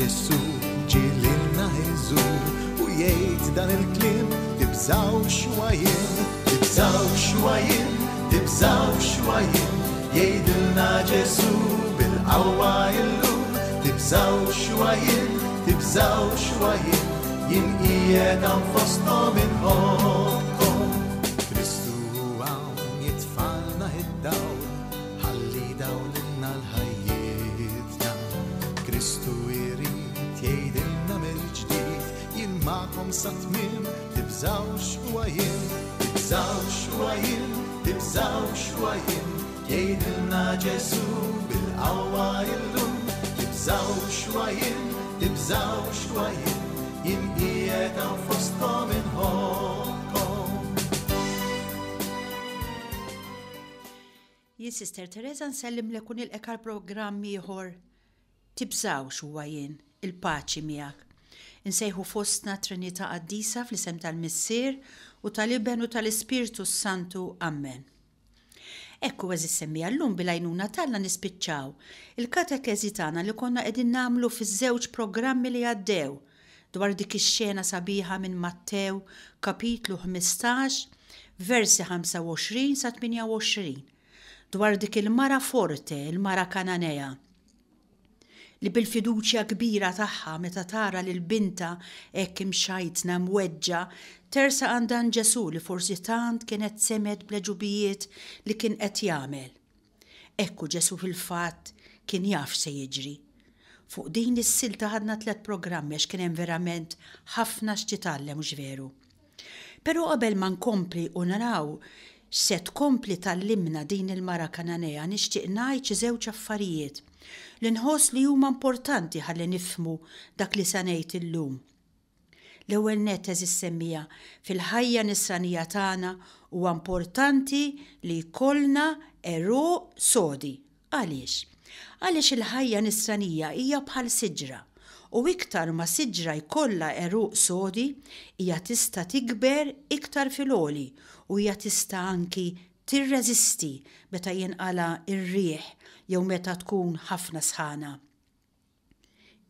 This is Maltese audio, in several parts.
Ġesù ġie lilna jżur u jgħid dan il-kliem tibżgħux huwa jien, tibżgħux huwa jien, tibżgħux huwa jien. Jgħidilna Ġesù bil-qawwa illum, tibżgħux huwa jien, tibżgħux huwa jien, jien qiegħed hawn fosthom inħobbkom. Kristu hawn jitfalna id-dawl, ħalli dawlilna l-ħajjitna. Kristu jrid jgħidilna mill-ġdid, jien magħkom sa tmiem, tibżgħux huwa jien, tibżgħux huwa jien, tibżgħux huwa jien. Jgħidilna Ġesù bil-qawwa illum, tibżgħux huwa jien, tibżgħux huwa jien, jien qiegħed hawn fostkom inħobbkom. Jien Sister Teresa nsellimlek u nilqek għal programm ieħor Tibżgħux huwa jien, il-paċi miegħek. Insejħu fostna Trinità Qaddisa fl-isem tal-Missier u tal-Iben u tal-Ispirtu s-Santu. Ammen. Ekku għeżież semmiegħa llum bil-għajnuna t'Alla nispiċċaw il-katekeżi tagħna li konna qegħdin nagħmlu fiż-żewġ programmi li għaddew dwar dik ix-xena sabiħa minn Mattew kapitlu 15 versi 25 sa 28 dwar dik il-mara forte, il-mara Kananea, li bil-fiduċja kbira tagħha meta tara lil bintha hekk imxajtna, mweġġa', tersaq għand dan Ġesù li forsi tant kienet semgħet bl-għeġubijiet li kien qed jagħmel. Hekk hu Ġesù fil-fatt kien jaf x'se jiġri. Fuq din is-silta ħadna tlett programmi għax kien hemm verament ħafna x'titgħallem hux veru? Però qabel ma nkompli u naraw x'se tkompli tgħallimna din il-mara Kananea nixtieq ngħid xi żewġ affarijiet li nħoss li huma importanti ħalli nifhmu dak li se ngħid illum. L-ewwel nett għeżież semmiegħa, fil-ħajja nisranija tagħna huwa importanti li jkollna għeruq sodi. Għaliex? Għaliex il-ħajja nisranija hija bħal siġra, u iktar ma siġra jkollha għeruq sodi, hija tista' tikber iktar fil-għoli u hija tista' anki tirreżisti meta jinqala' r-riħ jew meta tkun ħafna sħana.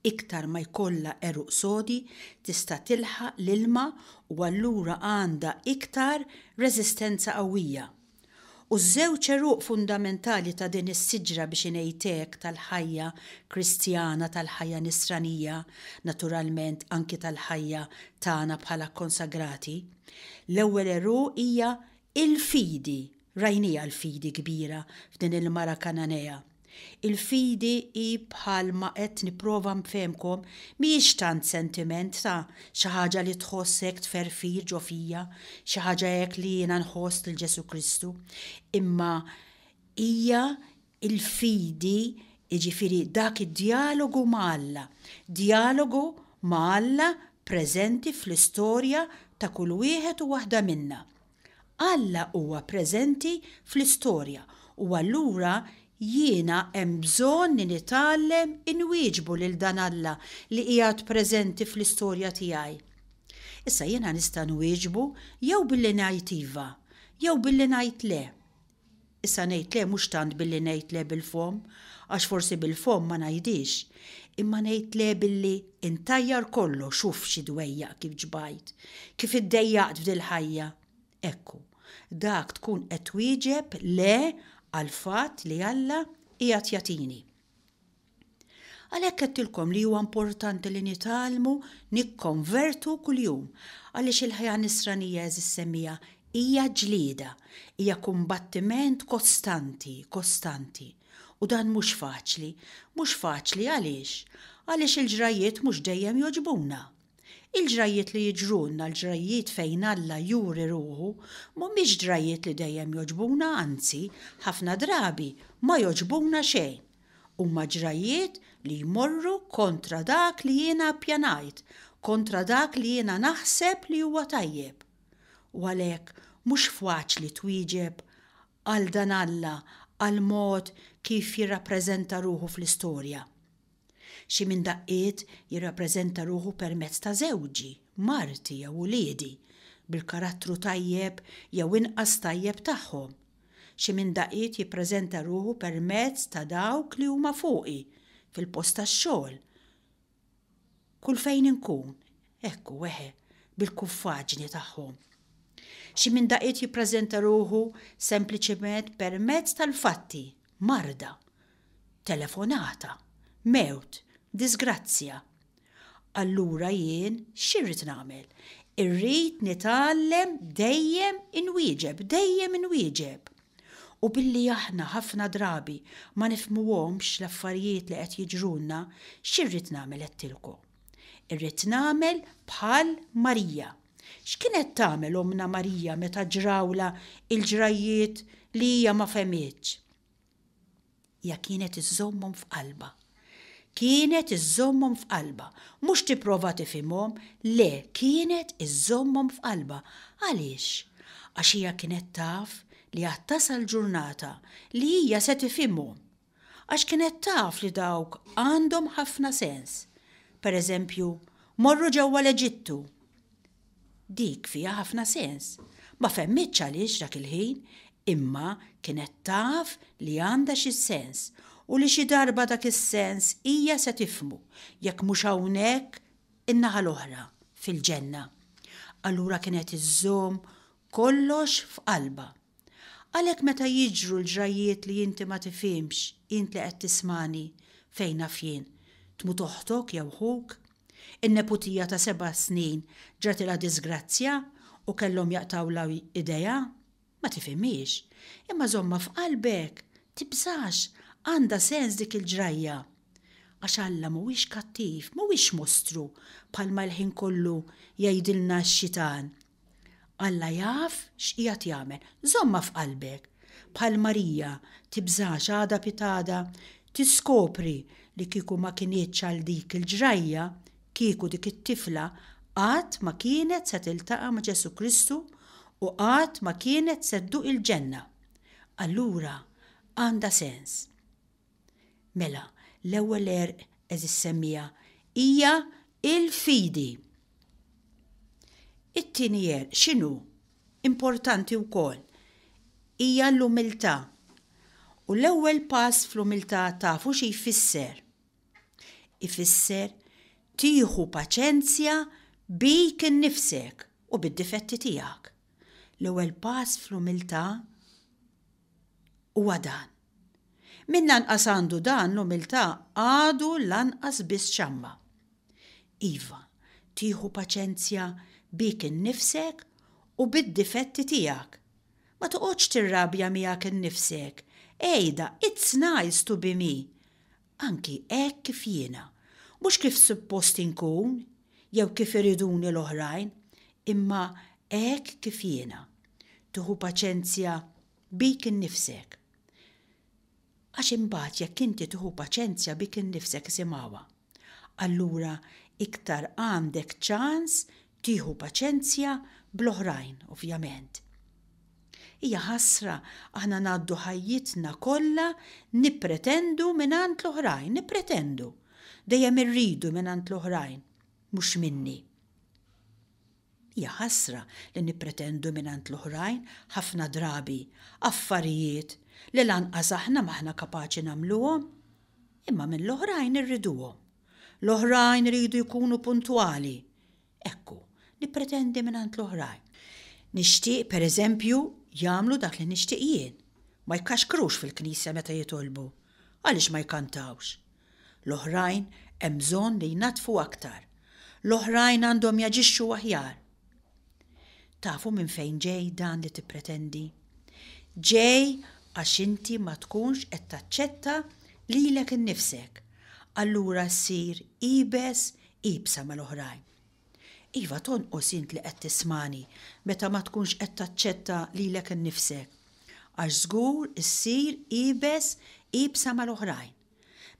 Iktar ma jkollha għeruq sodi, tista' tilħaq l-ilma u allura għandha iktar reżistenza qawwija. U ż-żewġ għeruq fundamentali ta' din is-siġra biex ingħid hekk tal-ħajja Kristjana, tal-ħajja Nisranija, naturalment anki tal-ħajja tagħna bħala kkonsagrati, l-ewwel għeruq hija l-fidi. Rajnieha l-fidi kbira f'din il-mara Kananea. Il-fidi hi bħal ma qed nipprova nfehmkom mhijiex tant sentiment ta' xi ħaġa li tħoss hekk tferfir ġo fija, xi ħaġa hekk li jiena nħoss lil Ġesù Kristu, imma hija l-fidi jiġifieri dak id-djalogu ma' Alla, djalogu ma' Alla preżenti fl-istorja ta' kull wieħed u waħda minna. Alla huwa preżenti fl-istorja u allura jiena hemm bżonn li nitgħallem inwieġbu lil dan Alla li qiegħed preżenti fl-istorja tiegħi. Issa jiena nista' nwieġbu jew billi ngħid iva, jew billi ngħid le. Issa ngħid le mhux tant billi ngħid le bil-fomm, għax forsi bil-fomm ma ngħidhiex, imma ngħid le billi ntajjar kollox uff xi dwejjaq kif ġbajt, kif iddejjaqt f'dil-ħajja. Ekku, dak tkun qed twieġeb le għall-fatt li Alla qiegħed jagħtini. Għalhekk għedtilkom li huwa importanti li nitgħallmu nikkonvertu kuljum, għaliex il-ħajja nisranija għeżież semmiegħa hija ġlieda, hija kumbattiment kostanti, kostanti. U dan mhux faċli. Mhux faċli għaliex? Għaliex il-ġrajjiet mhux dejjem jogħġbuna. Il-ġrajjiet li jiġrulna, l-ġrajjiet fejn Alla juri ruħu, mhumiex ġrajjiet li dejjem jogħġbuna, anzi, ħafna drabi ma jogħġbuna xejn. Huma ġrajjiet li jmorru kontra dak li jiena ppjanajt, kontra dak li jiena naħseb li huwa tajjeb. U għalhekk mhux faċli twieġeb għal dan Alla għall-mod kif jirrappreżenta ruħu fl-istorja. Xi minn daqqiet jirrappreżenta ruħu permezz ta' żewġi, marti jew uliedi, bil-karattru tajjeb jew inqas tajjeb tagħhom. Xi minn daqqiet jippreżenta ruħu permezz ta' dawk li huma fuqi, fil-post tax-xogħol. Kull fejn inkun, hekk hu, eħe, bil-kuffaġni tagħhom. Xi minn daqqiet jippreżenta ruħu sempliċement permezz tal-fatti, marda, telefonata, mewt, diżgrazzja. Allura jien x'irrid nagħmel? Irrid nitgħallem dejjem inwieġeb, dejjem inwieġeb. U billi aħna ħafna drabi ma nifhmuhomx l-affarijiet li qed jiġrulna, x'irrid nagħmel għedtilkom? Irrid nagħmel bħal Marija. X'kienet tagħmel ommna Marija meta ġrawlha l-ġrajjiet li hija ma fehmitx? Hija kienet iżżommhom f'qalbha. Kienet iżżommhom f'qalbha. Mhux tipprova tifhimhom, le, kienet iżżommhom f'qalbha. Għaliex? Għax hija kienet taf li għad tasal ġurnata li hija se tifhimhom. Għax kienet taf li dawk għandhom ħafna sens. Per eżempju, morru ġewwa l-Eġittu. Dik fiha ħafna sens. Ma fehmitx għaliex dak il-ħin, imma kienet taf li għandha xi sens u li xi darba dak is-sens hija se tifhmu, jekk mhux hawnhekk in-naħa l-oħra, fil-ġenna. Allura kienet iżżomm kollox f'qalbha. Għalhekk meta jiġru l-ġrajjiet li inti ma tifhimx, int li qed tismagħni, fejn naf jien, tmut oħtok jew ħuk? In-neputija ta' seba' snin ġratilha diżgrazzja u kellhom jaqtgħulha idejha? Ma tifhimhiex. Imma żommha f'qalbek, tibżax, għandha sens dik il-ġrajja. Għax Alla mhuwiex kattiv, mhuwiex mostru bħalma l-ħin kollu jgħidilna x-xitan. Alla jaf x'qiegħed jagħmel. Żommha f'qalbek. Bħal Marija, tibżax għada pitgħada tiskopri li kieku ma kinitx għal dik il-ġrajja, kieku dik it-tifla qatt ma kienet se tiltaqa' ma' Ġesù Kristu u qatt ma kienet se dduq il-ġenna. Allura għandha sens. Mela, l-ewwel għerq, għeżież semmiegħa, hija l-fidi. It-tieni għerq x'inhu? Importanti wkoll. Hija l-umiltà. U l-ewwel pass fl-umiltà tafu xi jfisser? Ifisser tieħu paċenzja bik innifsek u bid-difetti tiegħek. L-ewwel pass fl-umiltà huwa dan. Min lanqas għandu dan l-umiltà għadu lanqas biss xamma. Iva, tieħu paċenzja bik innifsek u bid-difetti tiegħek. Ma toqgħodx tirrabja miegħek innifsek. Għidha, it's nice to be me. Anki hekk kif jiena. Mhux kif suppost inkun jew kif iriduni l-oħrajn, imma hekk kif jiena. Tieħu paċenzja bik innifsek. Għax imbagħad jekk inti tieħu paċenzja bik innifsek isimgħuha. Allura iktar għandek ċans tieħu paċenzja bl-oħrajn, ovvjament. Hija ħasra aħna ngħaddu ħajjitna kollha nippretendu mingħand l-oħrajn, nippretendu. Dejjem irridu mingħand l-oħrajn, mhux minni. Hija ħasra li nippretendu mingħand l-oħrajn ħafna drabi affarijiet li lanqas aħna m'aħna kapaċi nagħmluhom. Imma mill-oħrajn irriduhom. L-oħrajn iridu jkunu puntwali. Ekku, nippretendi mingħand l-oħrajn. Nixtieq, per eżempju, jagħmlu dak li nixtieq jien. Ma jkaxkrux fil-knisja meta jitolbu. Għaliex ma jkantawx? L-oħrajn hemm bżonn li jnaddfu aktar. L-oħrajn għandhom jaġixxu aħjar. Tafu minn fejn ġej dan li tippretendi? Ġej għax inti ma tkunx qed taċċetta lilek innifsek. Allura ssir iebes iebsa mal-oħrajn. Iva tonqos int li qed tismagħni meta ma tkunx qed taċċetta lilek innifsek. Għax żgur issir iebes iebsa mal-oħrajn.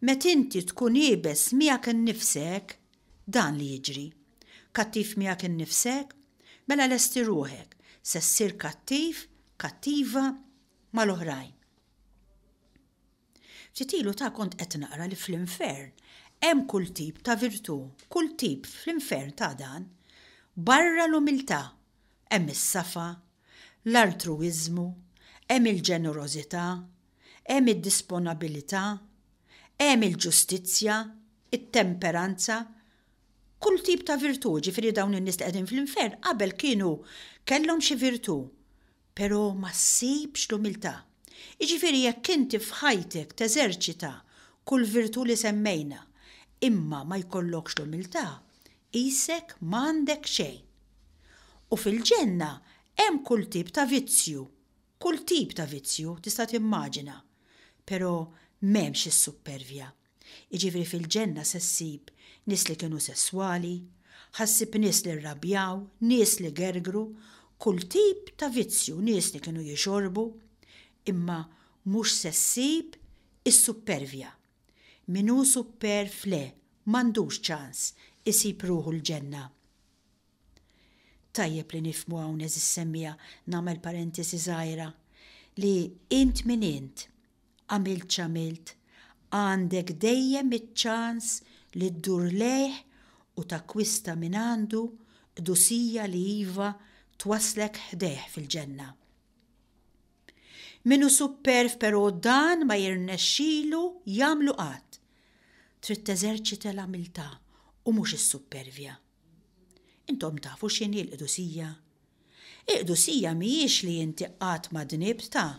Met inti tkun iebes miegħek innifsek, dan li jiġri. Kattiv miegħek innifsek? Mela lesti ruħek, se ssir kattiv, kattiva mal-oħrajn. Ftit ilu ta' kont qed naqra li fl-infern hemm kull tip ta' virtù, kull tip fl-infern ta' dan. Barra l-umiltà, hemm is-safa, l-altruwiżmu, hemm il-ġenerożità, hemm id-disponabilità, hemm il-ġustizzja, it-temperanza. Kull tip ta' virtù, ġifieri dawn in-nies li qegħdin fl-infern qabel kienu kellhom xi virtù, però ma ssibx l-umiltà. Jiġifieri jekk inti f'ħajtek teżerċita kull virtù li semmejna, imma ma jkollokx l-umiltà, qisek m'għandek xejn. U fil-ġenna hemm kull tip ta' vizzju, kull tip ta' vizzju tista' timmaġina, però m'hemmx is-suppervja. Jiġifieri fil-ġenna se ssib nies li kienu sesswali, ħa ssib nies li rrabjaw, nies li gergru, kull tip ta' vizzju, nies li kienu jixorbu, imma mhux se ssib is-suppervja. Min hu supperv le, m'għandux ċans isib ruħu l-ġenna. Tajjeb li nifhmu hawn għeżież semmiegħa, nagħmel parentesi żgħira, li int min int, Għamilt x'għamilt, għandek dejjem iċ-ċans li ddur lejh u takkwista mingħandu qdusija li iva twasslek ħdejh fil-ġenna. Min hu supperv però dan ma jirnexxilu jagħmlu qatt. Trid teżerċita l-amiltà u mhux is-suppervja. Intom tafu x'inhi l-qdusija? Il-qdusija mhijiex li inti qatt ma dnibt ta'.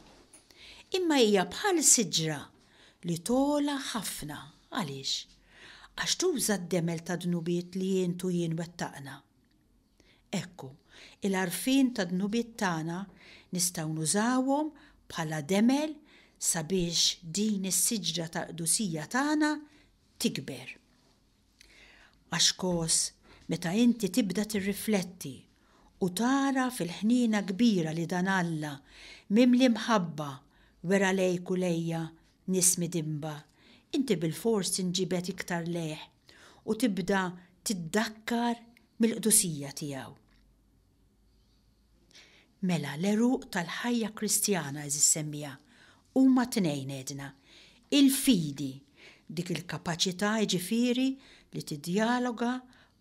Imma hija bħal siġra li togħla ħafna. Għaliex? Għax tuża d-demel tad-dnubiet li int u jien wettaqna. Ekku, il-għarfien tad-dnubiet tagħna nistgħu nużawhom bħala demel sabiex din is-siġra tal-qdusija tagħna tikber. Għax kos, meta inti tibda tirrifletti u tagħraf il-ħniena kbira li dan Alla mimli mħabba wera lejk u lejja nies midinba, inti bilfors tinġibed iktar lejh u tibda tiddakkar mill-qdusija tiegħu. Mela l-għeruq tal-ħajja Kristjana, għeżież semmiegħa, huma tnejn għedna, il-fidi, dik il-kapaċità jiġifieri li tiddjaloga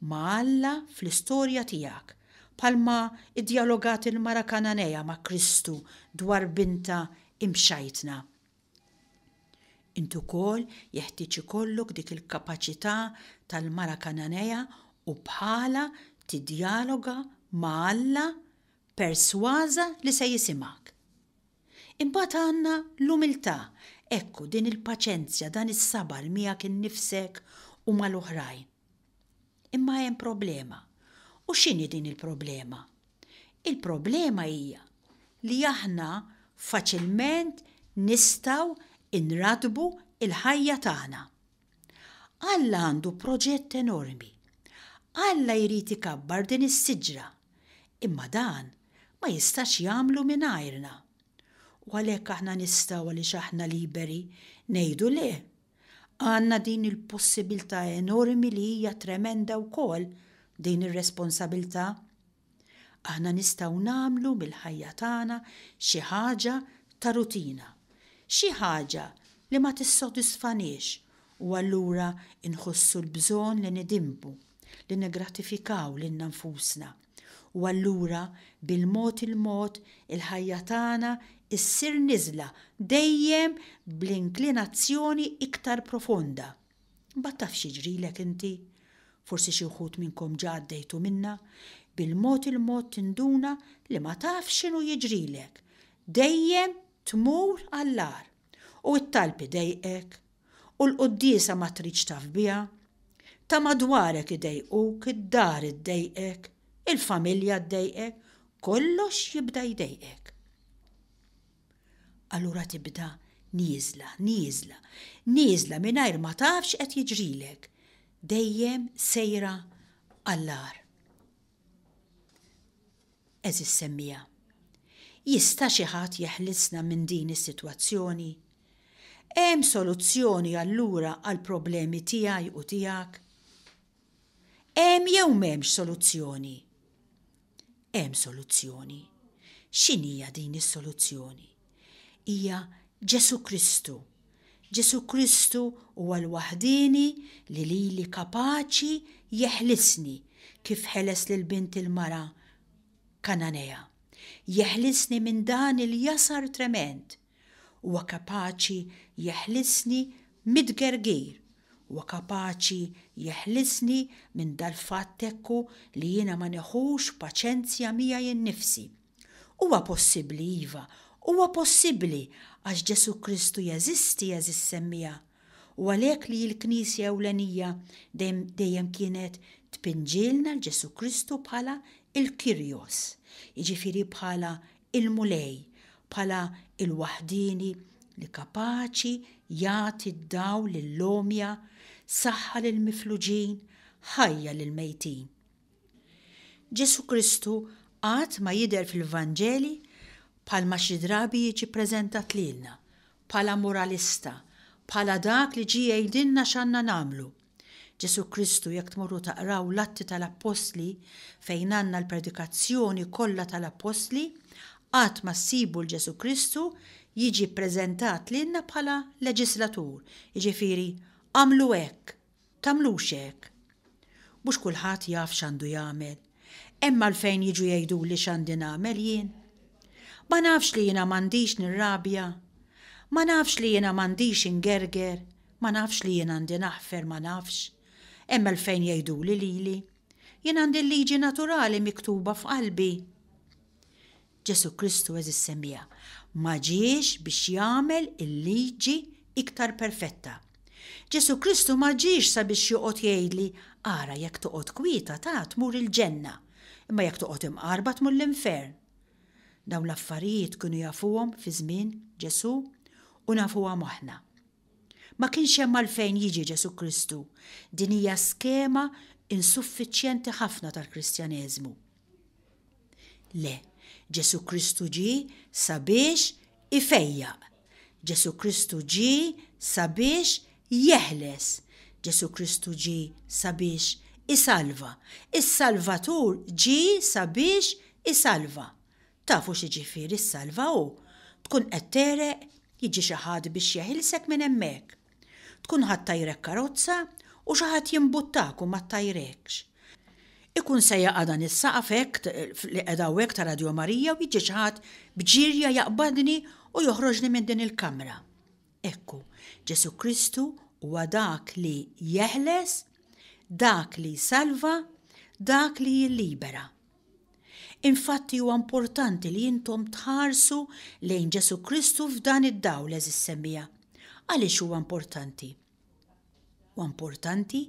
ma' Alla fl-istorja tiegħek, bħalma ddjalogat il-mara Kananea ma' Kristu dwar bintha imxajtna. Int ukoll jeħtieġ ikollok dik il-kapaċità tal-mara Kananea u bħalha tiddjaloga ma' Alla persważa li se jisimgħek. Imbagħad għandna l-umiltà, ekku din il-paċenzja, dan is-sabar miegħek innifsek u mal-oħrajn. Imma hemm problema. U x'inhi din il-problema? Il-problema hija li aħna faċilment nistgħu nrattbu l-ħajja tagħna. Alla għandu proġett enormi. Alla jrid ikabbar din is-siġra, imma dan ma jistax jagħmlu mingħajrna. U għalhekk aħna nistgħu għaliex aħna liberi ngħidu le. Għandna din il-possibiltà enormi li hija tremenda wkoll din ir-responsabilità. Aħna nistgħu nagħmlu mill-ħajja tagħna xi ħaġa ta' rutina, xi ħaġa li ma tissodisfaniex u allura nħossu l-bżonn li nidinbu, li niggratifikaw lilna nfusna. U allura bil-mod il-mod il-ħajja tagħna ssir niżla dejjem bl-inklinazzjoni iktar profonda. Imbagħad taf x'jiġrilek inti? Forsi xi wħud minnkom ġa għaddejtu minnha, bil-mod il-mod tinduna li ma tafx x'inhu jiġrilek. Dejjem tmur għall-agħar. U t-talb idejqek, u l-quddiesa ma tridx taf biha. Ta' madwarek idejquk, id-dar iddejqek, il-familja ddejqek, kollox jibda jdejqek. Allura tibda nieżla, nieżla, nieżla mingħajr ma taf x'qed jiġrilek, dejjem sejra għall-agħar. Għeżież semmiegħa, jista' xi ħadd jeħlisna minn din is-sitwazzjoni? Hemm soluzzjoni allura għall-problemi tiegħi u tiegħek? Hemm jew m'hemmx soluzzjoni? Hemm soluzzjoni. X'inhija din is-soluzzjoni? Hija Ġesù Kristu. Ġesù Kristu huwa l-waħdieni li lili kapaċi jeħlisni kif ħeles lil bint il-mara Kananea. Jeħlisni minn dan il-jasar tremend. Huwa kapaċi jeħlisni mit-tgergir. Huwa kapaċi jeħlisni minn dal-fatt ekku li jiena ma neħux paċenzja miegħi nnifsi. Huwa possibbli, iva, huwa possibbli għax Ġesù Kristu jeżisti għeżież semmiegħa. U għalhekk li l-Knisja ewlenija dejjem kienet tpinġilna 'l Ġesù Kristu bħala il-Kyrios, jiġifieri bħala il-Mulej, bħala il-waħdieni li kapaċi jagħti d-dawl lill-għomja, saħħa lill-mifluġin, ħajja lill-mejtin. Ġesù Kristu qatt ma jidher fil-Vanġeli bħalma xi drabi jiġi ppreżentat lilna, bħala moralista, bħala dak li ġie jgħidilna x'għandna nagħmlu. Ġesù Kristu, jekk tmorru taqraw l-Atti tal-Appostli, fejn għandna l-predikazzjoni kollha tal-Appostli, qatt ma ssibu 'l Ġesù Kristu jiġi ppreżentat lilna bħala leġislatur, jiġifieri, agħmlu hekk, Tagħmlux hekk. Mhux kulħadd jaf x'għandu jagħmel. Hemm għalfejn jiġu jgħiduli x'għandi nagħmel jien? Ma nafx li jiena m'għandix nirrabja? Ma nafx li jiena m'għandix ingerger? Ma nafx li jien għandi naħfer ma nafx? Hemm għalfejn jgħiduli lili? Jien għandi l-liġi naturali miktuba f'qalbi. Ġesù Kristu għeżież semmiegħa, ma ġiex biex jagħmel il-liġi iktar perfetta. Ġesù Kristu ma ġiex sabiex joqgħod jgħidli, ara jekk toqgħod kwieta ta' tmur il-ġenna, imma jekk toqgħod imqarba tmur l-infern. Dawn l-affarijiet kienu jafuhom fi żmien Ġesù u nafuhom aħna. Ma kienx hemm għalfejn jiġi Ġesù Kristu. Din hija skema insuffiċjenti ħafna tal-Kristjaneżmu. Le, Ġesù Kristu ġie sabiex ifejjaq. Ġesù Kristu ġie sabiex jeħles. Ġesù Kristu ġie sabiex isalva. Is-Salvatur ġie sabiex isalva. Tafu x'jiġifieri ssalva hu? Tkun qed tegħreq, jiġi xi ħadd biex jeħilsek minn hemmhekk. Tkun ħa ttajrek karozza u xi ħadd jimbuttak u ma ttajrekx. Ikun se jaqa' dan is-saqaf hekk li qed hawnhekk ta' Radio Marija u jiġi xi ħadd b'ġirja jaqbadni u joħroġni minn din il-kamra. Ekku, Ġesù Kristu huwa dak li jeħles, dak li jsalva, dak li jillibera. Infatti huwa importanti li intom tħarsu lejn Ġesù Kristu f'dan id-dawl għeżież semmiegħa. Għaliex huwa importanti? Huwa importanti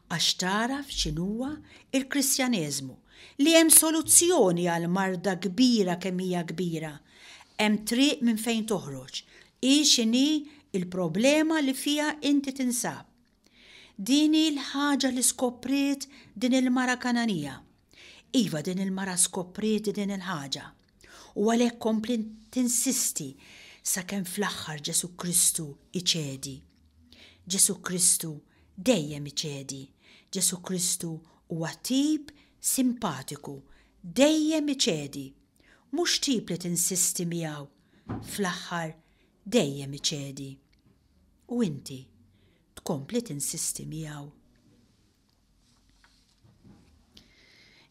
għax tagħraf x'inhuwa l-Kristjaneżmu, li hemm soluzzjoni għal marda kbira kemm hija kbira. Hemm triq minn fejn toħroġ, hi x'inhi l-problema li fiha inti tinsab. Din hi l-ħaġa li skopriet din il-mara Kangħanija. Iva, din il-mara skopriet din il-ħaġa. U għalhekk kompliet tinsisti sakemm fl-aħħar Ġesù Kristu iċedi. Ġesù Kristu dejjem iċedi. Ġesù Kristu huwa tip simpatiku, dejjem iċedi. Mhux tip li tinsisti miegħu, fl-aħħar dejjem iċedi. U inti tkompli tinsisti miegħu.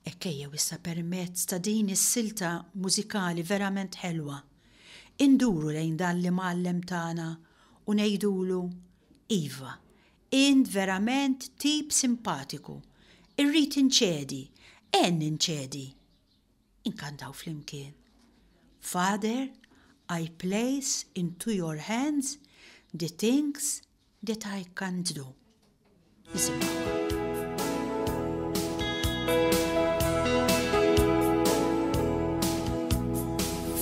Hekk ejjew issa permezz ta' din is-silta mużikali verament ħelwa, induru lejn dan l-Imgħallem tagħna u ngħidulu, Iva, int verament tip simpatiku, irrid inċedi, għenni nċedi. Inkantaw flimkien. Father, I place into your hands the things that I can't do. Nisimgħuha.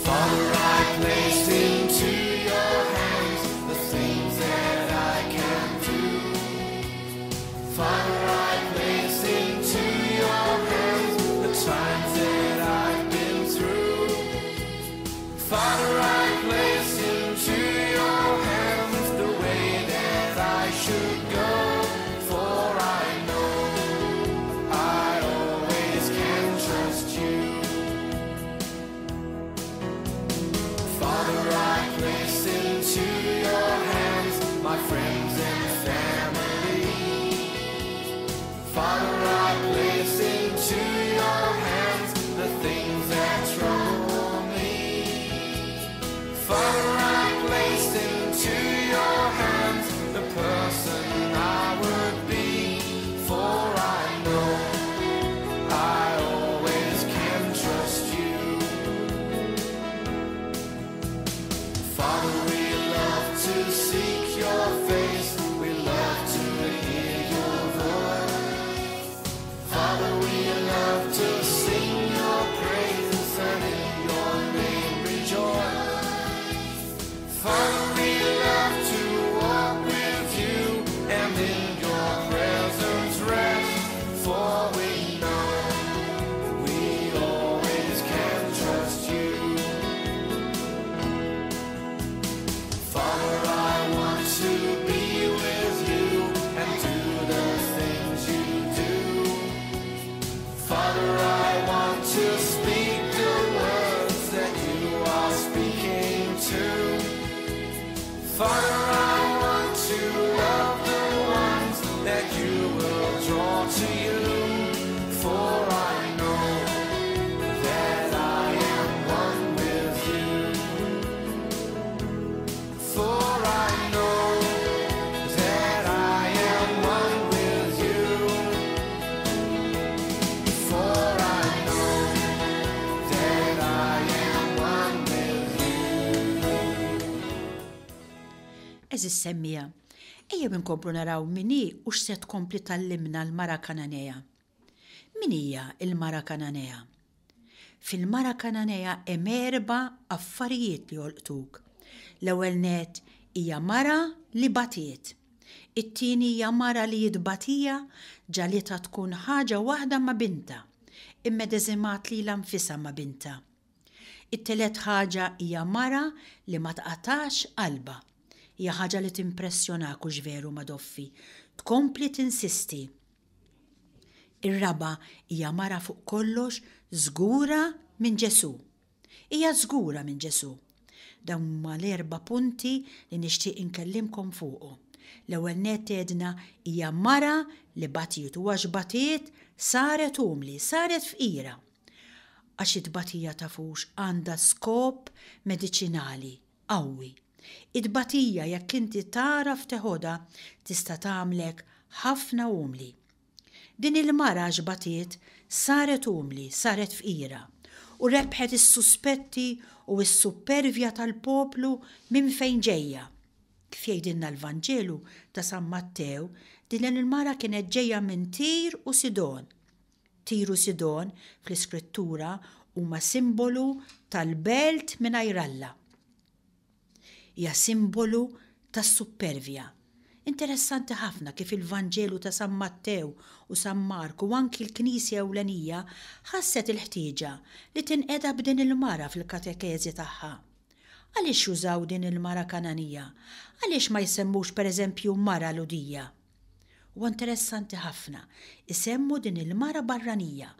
Father, I place into your hands the things that I can do. Father, I place into your hands the times that I've been through. Father, I place into your hands the way that I should go. For I know I always can trust you. Għeżież semmiegħa, ejjew inkomplu naraw min hi u x'se tkompli tgħallimna l-mara Kananea. Min hija l-mara Kananea? Fil-mara Kananea hemm erba' affarijiet li jolqtuk. L-ewwel nett hija mara li batiet. It-tieni hija mara li t-tbatija ġagħlitha tkun ħaġa waħda ma' bintha, immedeżimat lilha nfisha ma' bintha. It-telet ħaġa hija mara li ma tqatax qalbha. Hija ħaġa li timpressjonak hux veru Madoffi? Tkompli tinsisti. Ir-raba' hija mara fuq kollox żgura minn Ġesù. Hija żgura minn Ġesù. Dawn huma l-erba' punti li nixtieq inkellimkom fuqhom. L-ewwel nett għedna hija mara li batiet u għax batiet saret umli, saret fqira. Għax it-tbatija tafux għandha skop mediċinali qawwi. It-tbatija jekk inti tagħraf teħodha tista' tagħmlek ħafna umli. Din il-mara għax batiet saret umli, saret fqira, u rebħet is-suspetti u s-suppervja tal-poplu minn fejn ġejja. Kif jgħidilna l-Vanġelu ta' San Mattew, din il-mara kienet ġejja minn Tir u Sidon. Tir u Sidon fl-Iskrittura huma simbolu tal-belt mingħajr Alla. Hija simbolu tas-suppervja. Interessanti ħafna kif il-Vanġelu ta' San Mattew u San Mark u anki l-Knisja ewlenija ħasset il-ħtieġa li tinqeda b'din il-mara fil-katekeżi tagħha. Għaliex jużaw din il-mara Kananija? Għaliex ma jsemmux pereżempju mara Lhudija? Huwa interessanti ħafna, isemmu din il-mara barranija,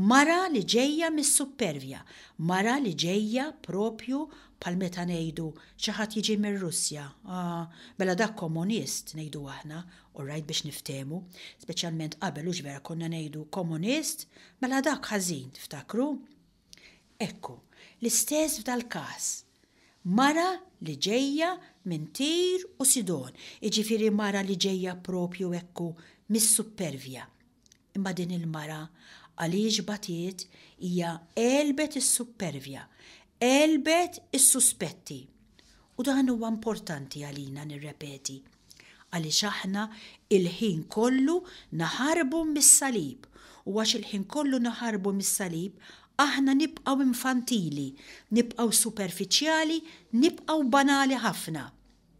mara li ġejja mis-suppervja, mara li ġejja propju bħal meta ngħidu xi ħadd jiġi mir-Russja, ah, mela dak komunist ngħidu aħna, all right biex niftehmu, speċjalment qabel hux vera konna ngħidu komunist, mela dak ħażin, tiftakru? Ekku, l-istess f'dal-każ. Mara li ġejja minn Tir u Sidon, jiġifieri mara li ġejja propju ekku mis-suppervja. Imma din il-mara, għaliex batiet, hija għelbet is-suppervja, għelbet is-suspetti. U dan huwa importanti għalina nirrepeti. Għaliex aħna il-ħin kollu naħarbu mis-salib u għax il-ħin kollu naħarbu mis-salib aħna nibqgħu infantili, nibqgħu superfiċjali, nibqgħu banali ħafna.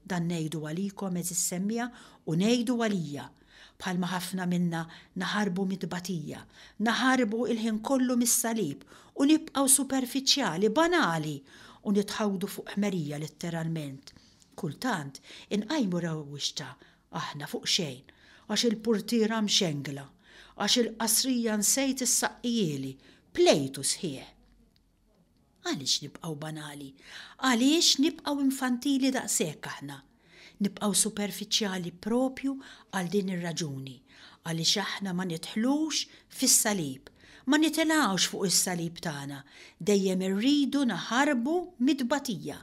Dan ngħidu għalikom għeżież semmiegħa u ngħidu għalija. Bħalma ħafna minna naħarbu mit-tbatija, naħarbu il-ħin kollu mis-salib u nibqgħu superfiċjali, banali u nitħawdu fuq ħmerija letteralment. Kultant inqajmu rewwixta aħna fuq xejn, għax il-purtiera mxengla, għax il-qasrija nsejt issaqqihieli, plejtu sħiħ. Għaliex nibqgħu banali? Għaliex nibqgħu infantili daqshekk aħna? Nibqgħu superfiċjali propju għal din ir-raġuni, għaliex aħna ma nidħlux fis-salib, ma nitilgħux fuq is-salib tagħna, dejjem irridu naħarbu mit-tbatija,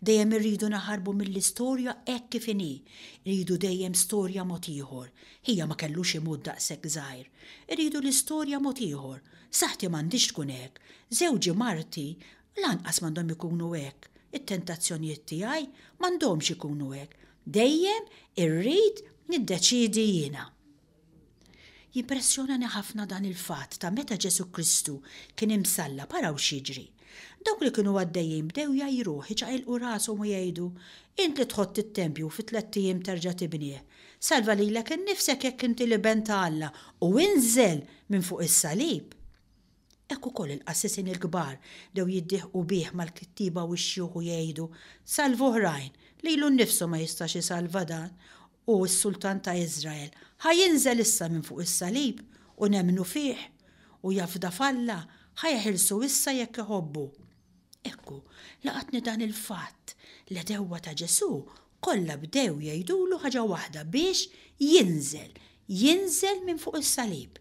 dejjem irridu naħarbu mill-istorja hekk kif inhi, irridu dejjem storja mod ieħor. Ħija ma kellux imut daqshekk żgħir. Irridu l-istorja mod ieħor. Saħħti m'għandhiex tkun hekk. Żewġi marti lanqas m'għandhom ikunu hekk. It-tentazzjonijiet tiegħi m'għandhomx ikunu hekk. Dejjem irrid niddeċiedi jiena. Jimpressjonani ħafna dan il-fatt ta' meta Ġesù Kristu kien imsallab, araw x'jiġri. Dawk li kienu għaddejjin bdew jgħajruh, iċaqilqu rashom u jgħidu, Int li tħott it-tempju u fi tlett ijiem terġa' tibnih, salva lilek innifsek jekk inti l-Iben ta' Alla u inżel minn fuq is-salib! Hekk ukoll il-qassisin il-kbar bdew jiddieħqu bih mal-kittieba u x-xjuħ u jgħidu, Salva oħrajn, lilu nnifsu ma jistax isalva dan, hu s-sultan ta' Iżrael, ħa jinżel issa minn fuq is-salib u nemmnu fih, u jafda f'Alla, ħa jeħilsu issa jekk iħobbu. Ekku, laqatni dan il-fatt, l-għedewwa ta' Ġesù kollha bdew jgħidulu ħaġa waħda biex jinżel, jinżel minn fuq is-salib.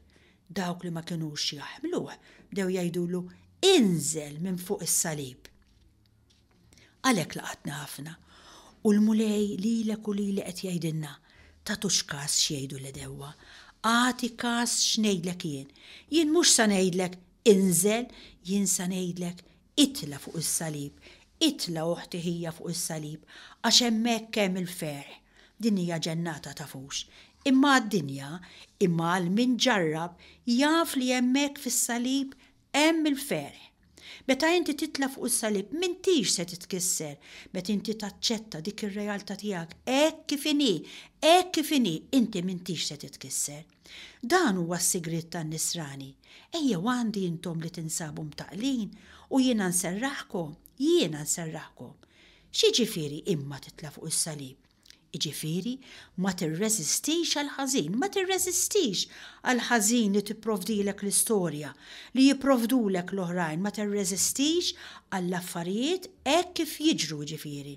Dawk li ma kinux jaħmluh bdew jgħidulu inżel minn fuq is-salib. Għalhekk laqatni ħafna. U l-Mulej lilek u lili qed jgħidilna, tagħtux kas x'jgħidu l-għedewwa. Agħti kas x'ngħidlek jien. Jien mhux sa ngħidlek inżel, jien sa ngħidlek itla' fuq is-salib. Itla' oħti ħija fuq is-salib għax hemmhekk hemm il-ferħ. Din hija ġennata tafux. Imma għad-dinja, imma għal min ġarrab, jaf li hemmhekk fis-salib hemm il-ferħ. Meta inti titla' fuq is-salib m'intix se titkisser, meta inti taċċetta dik ir-realtà tiegħek hekk kif inhi, hekk kif inhi, inti m'intix se titkisser. Dan huwa s-sigriet tan-Nisrani. Ejjew għandi intom li tinsabu mtaqqlin u jiena nserraħkom, jiena nserraħkom. X'jiġifieri imma titla' fuq is-salib? Jiġifieri ma tirreżistix għall-ħażin, ma tirreżistix għall-ħażin li tipprovdilek l-istorja, li jipprovdulek l-oħrajn, ma tirreżistix għall-affarijiet hekk kif jiġru jiġifieri.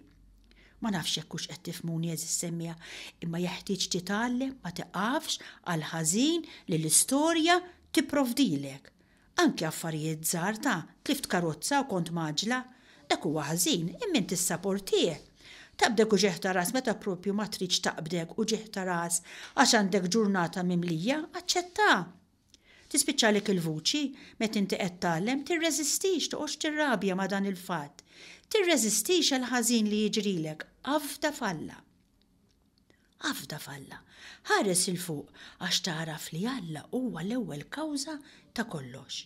Ma nafx jekk hux qed tifhmuni għeżież semmiegħa, imma jeħtieġ titgħallem ma tiqafx għall-ħażin li l-istorja tipprovdilek. Anki affarijiet żgħar ta' tlift karozza u kont mgħaġġla. Dak huwa ħażin, imma int tissaportih. Taqbdek uġigħ ta' ras meta proprju ma tridx taqbdek uġigħ ta' ras għax għandek ġurnata mimlija, aċċettha. Tispiċċalek il-vuċi meta inti qed tgħallem, tirreżistix, toqgħodx tirrabja ma' dan il-fatt. Tirreżistix għall-ħażin li jiġrilek, afda f'Alla. Afda f'Alla. Ħares 'il fuq għax tagħraf li Alla huwa l-ewwel kawża ta' kollox.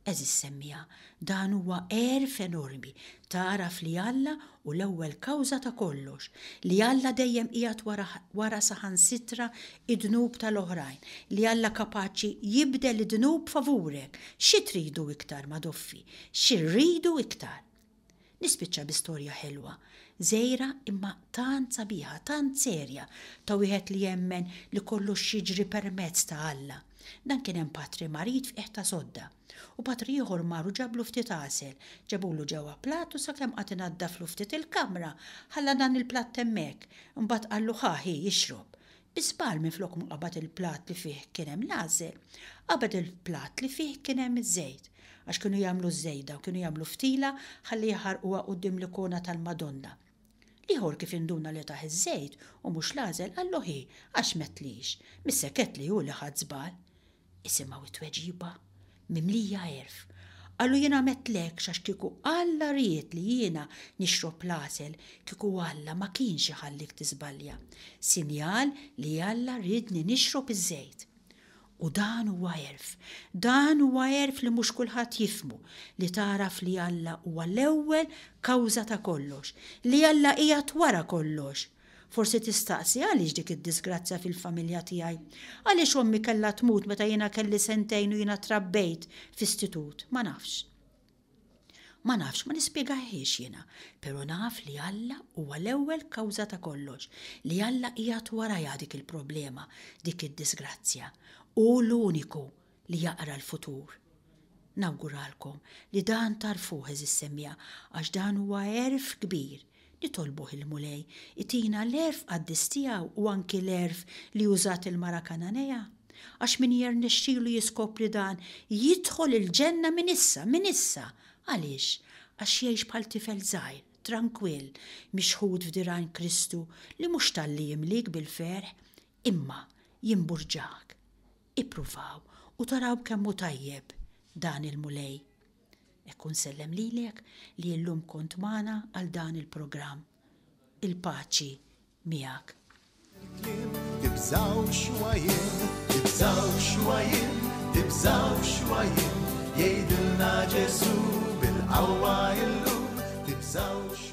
Għeżież semmiegħa, dan huwa għerf enormi, tagħraf li Alla hu l-ewwel kawża ta' kollox, li Alla dejjem qiegħed wara wara saħansitra d-dnub tal-oħrajn, li Alla kapaċi jibdel id-dnub favurek. Xi tridu iktar, Madoffi? Xi rridu iktar? Nispiċċa bi storja ħelwa, żgħira imma tant sabiħa, tant serja, ta' wieħed li jemmen li kollox jiġri permezz ta' Alla. Dan kien hemm patri marid f'qiegħ ta' sodda. U patri ieħor mar u ġablu ftit għasel. Ġabulu ġewwa platt u sakemm qagħad inaddaflu ftit il-kamra, ħalla dan il-platt hemmhekk. Imbagħad qallu ħa ħi ixrob. Bi żball minflok ma qabad il-platt li fih kien hemm l-għasel, qabad il-platt li fih kien hemm iż-żejt, għax kienu jagħmlu ż-żejda u kienu jagħmlu ftila ħalli jaħarquha quddiem l-ikona tal-Madonna. L-ieħor kif induna li tah iż-żejt u mhux l-għażel qallu ħi għax m'għedtlix, missek għedtli hu li ħadt żball. Isimgħu t-tweġiba, mimlija għerf. Qallu jiena m'għedtlekx għax kieku Alla ried li jiena nixrob l-għasel, kieku Alla ma kienx iħallik tiżbalja. Sinjal li Alla riedni nixrob iż-żejt. U dan huwa għerf. Dan huwa għerf li mhux kulħadd jifhmu, li tagħraf li Alla huwa l-ewwel kawża ta' kollox, li Alla qiegħed wara kollox. Forsi tistaqsi għaliex dik id-diżgrazzja fil-familja tiegħi? Għaliex ommi kellha tmut meta jiena kelli sentejn u jiena trabbejt f'istitut? Ma nafx. Ma nafx, ma nispjegahiex jiena, però naf li Alla huwa l-ewwel kawża ta' kollox, li Alla qiegħed warajha dik il-problema, dik id-diżgrazzja. Hu l-uniku li jaqra l-futur. Nawguralkom li dan tagħrfuh għeżież semmiegħa għax dan huwa għerf kbir. Nitolbuh il-Mulej itina l-għerf qaddis tiegħu u anki l-għerf li użat il-mara Kananea. Għax min jirnexxilu jiskopri dan jidħol il-ġenna minn issa, minn issa! Għaliex? Għax jgħix bħal tifel żgħir, trankwill, mixħut f'dirgħajn Kristu li mhux talli jimlik bil-ferħ, imma jimburġak. Ippruvaw u taraw kemm hu tajjeb dan il-Mulej. Hekk u nsellem lilek li illum kont magħna għal dan il-programm. Il-paċi miegħek. Il-kliem tibżgħux huwa jien, tibżgħux huwa jien, tibżgħux huwa jien, jgħidilna Ġesù bil-qawwa illum, tibżgħux.